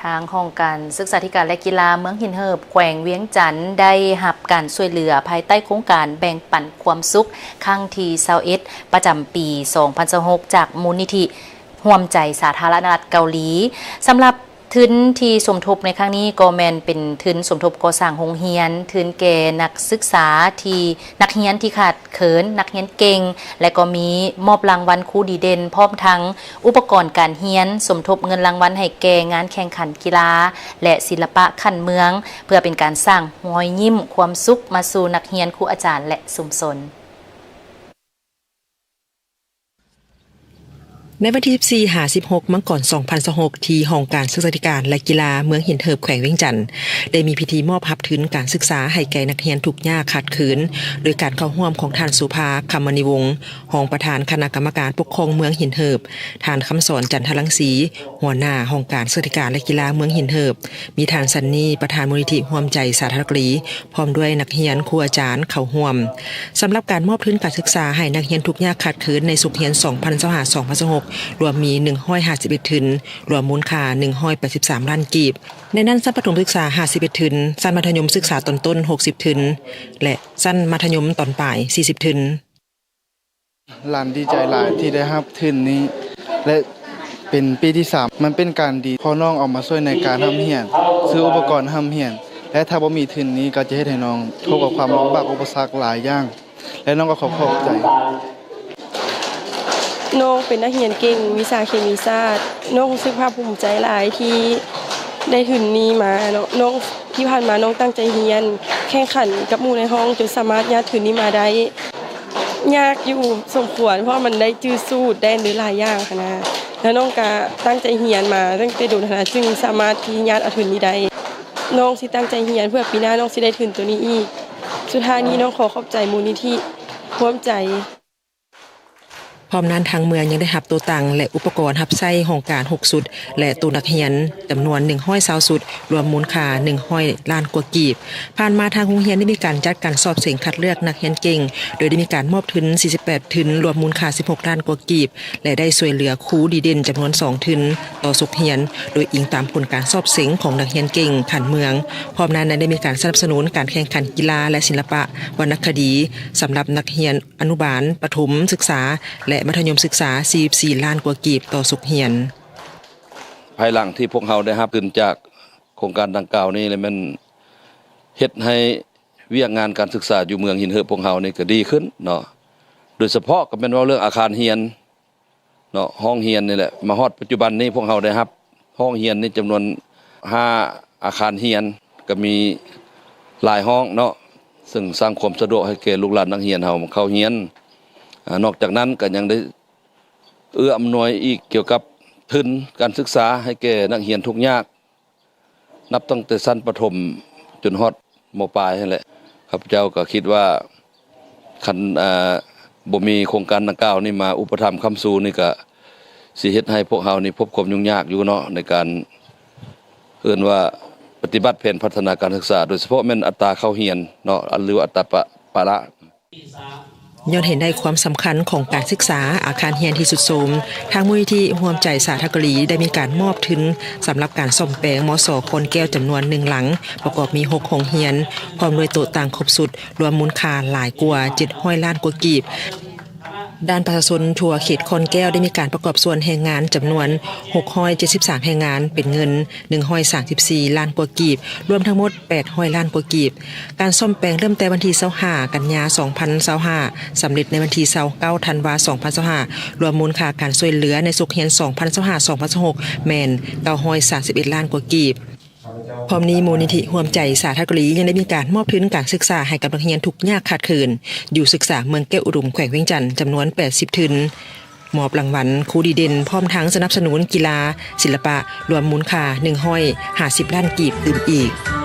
ທາງຫ້ອງການສຶກສາທິການ ແລະ ກິລາເມືອງຫີນເຫີບ ແຂວງວຽງຈັນ ໄດ້ຮັບການຊ່ວຍເຫຼືອພາຍໃຕ້ໂຄງການແບ່ງປັນຄວາມສຸກຄັ້ງທີຊາວເອັດ ປະຈຳປີສອງພັນຊາວຫົກ ຈາກມູນນິທິຮ່ວມໃຈສາທາລະນະລັດເກົາຫຼີ. ສຳລັບທຶນທີ່ສົມທົບໃນຄັ້ງນີ້ ກໍແມ່ນເປັນທຶນສົມທົບກໍ່ສ້າງໂຮງຮຽນ, ທຶນແກ່ນັກສຶກສາທີ່ ນັກຮຽນທີ່ຂາດເຂີນນັກຮຽນເກັ່ງ ແລະ ກໍມີມອບລາງວັນຄູດີເດັ່ນ ພ້ອມທັງອຸປະກອນການຮຽນ, ສົມທົບເງິນລາງວັນໃຫ້ແກ່ງານແຂ່ງຂັນກິລາ ແລະ ສິລະປະຂັ້ນເມືອງ ເພື່ອເປັນການສ້າງຮອຍຍິ້ມຄວາມສຸກມາສູ່ນັກຮຽນ, ຄູອາຈານ ແລະ ຊຸມຊົນ. ໃນວັນທີສິບສີ່ ຫາ ສິບຫົກ ມັງກອນ ສອງພັນຊາວຫົກ ທີ່ຫ້ອງການສຶກສາທິການ ແລະ ກິລາເມືອງຫີນເຫີບ ແຂວງວຽງຈັນ ໄດ້ມີພິທີມອບຮັບທຶນການສຶກສາໃຫ້ແກ່ນັກຮຽນທຸກຍາກຂາດເຂີນ ໂດຍການເຂົ້າຮ່ວມຂອງທ່ານ ໂສພາ ຄຳມະນີວົງ ຮອງປະທານຄະນະກຳມະການປົກຄອງເມືອງຫີນເຫີບ, ທ່ານ ຄຳສອນ ຈັນທະລັງສີ ຫົວໜ້າຫ້ອງການສຶກສາທິການ ແລະ ກິລາເມືອງຫີນເຫີບ, ມີທ່ານ ຊັນນີ ປະທານມູນນິທິຮ່ວມໃຈສາທາລະນະະລັດເກົາຫຼີ ພ້ອມດ້ວຍນັກຮຽນ, ຄູອາຈານເຂົ້າຮ່ວມ. ສຳລັບການມອບທຶນການສຶກສາໃຫ້ນັກຮຽນທຸກຍາກຂາດເຂີນໃນສົກຮຽນ ສອງພັນຊາວຫ້າ ສອງພັນຊາວຫົກ ລວມມີ ໜຶ່ງຮ້ອຍຫ້າສິບເອັດ ທຶນ, ລວມມູນຄ່າ ໜຶ່ງຮ້ອຍແປດສິບສາມ ລ້ານກີບ. ໃນນັ້ນ ຊັ້ນປະຖົມສຶກສາ ຫ້າສິບເອັດ ທຶນ, ຊັ້ນມັດທະຍົມສຶກສາຕອນຕົ້ນ ຫົກສິບ ທຶນ ແລະ ຊັ້ນມັດທະຍົມຕອນປາຍ ສີ່ສິບ ທຶນ. ຫຼານດີໃຈຫຼາຍທີ່ໄດ້ຮັບທຶນນີ້ ແລະ ເປັນປີທີສາມ ມັນເປັນການດີ ເພາະນ້ອງເອົາມາຊ່ວຍໃນການຮ່ຳຮຽນ, ຊື້ອຸປະກອນຮ່ຳຮຽນ ແລະ ຖ້າບໍ່ມີທຶນນີ້ ກໍຈະເຮັດໃຫ້ນ້ອງພົບກັບຄວາມລຳບາກອຸປະສັກຫຼາຍຢ່າງ ແລະ ນ້ອງກໍຂໍຂອບໃຈ. ນ້ອງເປັນນັກຮຽນເກັ່ງວິຊາເຄມີສາດ, ນ້ອງຮູ້ສຶກພາກພູມໃຈຫຼາຍທີ່ໄດ້ທຶນນີ້ມາເນາະ. ນ້ອງ ທີ່ຜ່ານມານ້ອງຕັ້ງໃຈຮຽນ, ແຂ່ງຂັນກັບໝູ່ໃນຫ້ອງ ຈົນສາມາດຍາດທຶນນີ້ມາໄດ້. ຍາກຢູ່ສົມຄວນ ເພາະວ່າມັນໄດ້ຈື່ສູດ ໄດ້ອັນເດີຫຼາຍຢ່າງຫັ້ນນະ, ແລ້ວນ້ອງກະຕັ້ງໃຈຮຽນມາຕັ້ງແຕ່ດົນຫັ້ນນະ ຈຶ່ງສາມາດທີ່ຍາດເອົາທຶນນີ້ໄດ້. ນ້ອງຊິຕັ້ງໃຈຮຽນ ເພື່ອປີໜ້ານ້ອງຊິໄດ້ທຶນໂຕນີ້ອີກ. ສຸດທ້າຍນີ້ນ້ອງຂໍຂອບໃຈມູນນິທິຮ່ວມໃຈ. ພ້ອມນັ້ນ ທາງເມືອງຍັງໄດ້ຮັບໂຕຕັ່ງ ແລະ ອຸປະກອນຮັບໃຊ້ຫ້ອງການ ຫົກ ຊຸດ ແລະ ໂຕນັກຮຽນຈຳນວນ ໜຶ່ງຮ້ອຍຊາວ ຊຸດ, ລວມມູນຄ່າ ໜຶ່ງຮ້ອຍ ລ້ານກວ່າກີບ. ຜ່ານມາທາງໂຮງຮຽນໄດ້ມີການຈັດການສອບເສັງຄັດເລືອກນັກຮຽນເກັ່ງ ໂດຍໄດ້ມີການມອບທຶນ ສີ່ສິບແປດ ທຶນ, ລວມມູນຄ່າ ສິບຫົກ ລ້ານກວ່າກີບ ແລະ ໄດ້ຊ່ວຍເຫຼືອຄູດີເດັ່ນຈຳນວນ ສອງ ທຶນ ຕໍ່ສົກຮຽນ ໂດຍອີງຕາມຜົນການສອບເສັງຂອງນັກຮຽນເກັ່ງຂັ້ນເມືອງ. ພ້ອມນັ້ນ ໄດ້ມີການສະໜັບສະໜູນການແຂ່ງຂັນກິລາ ແລະ ສິລະປະວັນນະຄະດີ ສຳລັບນັກຮຽນ ອະນຸບານ, ປະຖົມສຶກສາ ແລະ ມັດທະຍົມສຶກສາ ສີ່ສິບສີ່ ລ້ານກວ່າກີບຕໍ່ສົກຮຽນ. ພາຍຫຼັງທີ່ພວກເຮົາໄດ້ຮັບທຶນຈາກໂຄງການດັ່ງກ່າວນີ້ ແລະ ແມ່ນເຮັດໃຫ້ວຽກງານການສຶກສາຢູ່ເມືອງຫີນເຫີບພວກເຮົານີ້ກໍດີຂຶ້ນເນາະ, ໂດຍສະເພາະກໍແມ່ນເວົ້າເລື່ອງອາຄານຮຽນ ເນາະ ຫ້ອງຮຽນນີ້ແຫຼະ. ມາຮອດປັດຈຸບັນນີ້ ພວກເຮົາໄດ້ຮັບຫ້ອງຮຽນນີ້ຈຳນວນຫ້າອາຄານຮຽນ, ກໍມີຫຼາຍຫ້ອງເນາະ, ເຊິ່ງສ້າງຄວາມສະດວກໃຫ້ແກ່ລູກຫຼານນັກຮຽນເຮົາເຂົ້າຮຽນ. ອາ ນອກຈາກນັ້ນກໍຍັງໄດ້ເອື້ອອຳນວຍອີກກ່ຽວກັບທຶນການສຶກສາໃຫ້ແກ່ນັກຮຽນທຸກຍາກ ນັບຕັ້ງແຕ່ຊັ້ນປະຖົມຈົນຮອດ ມ.ປາຍ ຫັ້ນແຫຼະ. ຂ້າພະເຈົ້າກໍຄິດວ່າ ຄັນ ເອີ ບໍ່ມີໂຄງການດັ່ງກ່າວນີ້ມາອຸປະຖຳຄ້ຳຊູນີ້ ກໍຊິເຮັດໃຫ້ພວກເຮົານີ້ພົບຄວາມຫຍຸ້ງຍາກຢູ່ເນາະ ໃນການ ເອີ້ນວ່າ ປະຕິບັດແຜນພັດທະນາການສຶກສາ, ໂດຍສະເພາະແມ່ນອັດຕາເຂົ້າຮຽນເນາະ ຫຼືວ່າອັດຕາປະ ປະລະ. ຍ້ອນເຫັນໄດ້ຄວາມສຳຄັນຂອງການສຶກສາ, ອາຄານຮຽນທີ່ຊຸດໂຊມ, ທາງມູນນິທິຮ່ວມໃຈສາທາກະລີ ໄດ້ມີການມອບທຶນສຳລັບການສ້ອມແປງ ມສ ຄອນແກ້ວ ຈຳນວນໜຶ່ງຫຼັງ, ປະກອບມີຫົກໂຮງຮຽນ, ພ້ອມດ້ວຍໂຕະຕັ່ງຄົບຊຸດ, ລວມມູນຄ່າຫຼາຍກວ່າເຈັດຮ້ອຍລ້ານກວ່າກີບ. ດ້ານປະຊາຊົນທົ່ວເຂດຄອນແກ້ວ ໄດ້ມີການປະກອບສ່ວນແຮງງານຈຳນວນຫົກຮ້ອຍເຈັດສິບສາມແຮງງານ, ເປັນເງິນໜຶ່ງຮ້ອຍສາມສິບສີ່ລ້ານກວ່າກີບ, ລວມທັງໝົດແປດຮ້ອຍລ້ານກວ່າກີບ. ການສ້ອມແປງເລີ່ມແຕ່ວັນທີຊາວຫ້າ ກັນຍາ ສອງພັນຊາວຫ້າ ສຳເລັດໃນວັນທີຊາວເກົ້າ ທັນວາ ສອງພັນຊາວຫ້າ ລວມມູນຄ່າການຊ່ວຍເຫຼືອໃນສົກຮຽນ ສອງພັນຊາວຫ້າ ສອງພັນຊາວຫົກ ແມ່ນເກົ້າຮ້ອຍສາມສິບເອັດລ້ານກວ່າກີບ. ພ້ອມນີ້ ມູນນິທິຮ່ວມໃຈສາທາກະລີ ຍັງໄດ້ມີການມອບທຶນການສຶກສາໃຫ້ກັບນັກຮຽນທຸກຍາກຂາດເຂີນ ຢູ່ສຶກສາເມືອງແກ້ວອຸດົມ ແຂວງວຽງຈັນ ຈຳນວນແປດສິບທຶນ, ມອບລາງວັນຄູດີເດັ່ນ ພ້ອມທັງສະໜັບສະໜູນກິລາ, ສິລະປະ ລວມມູນຄ່າໜຶ່ງຮ້ອຍຫ້າສິບລ້ານກີບຕື່ມອີກ.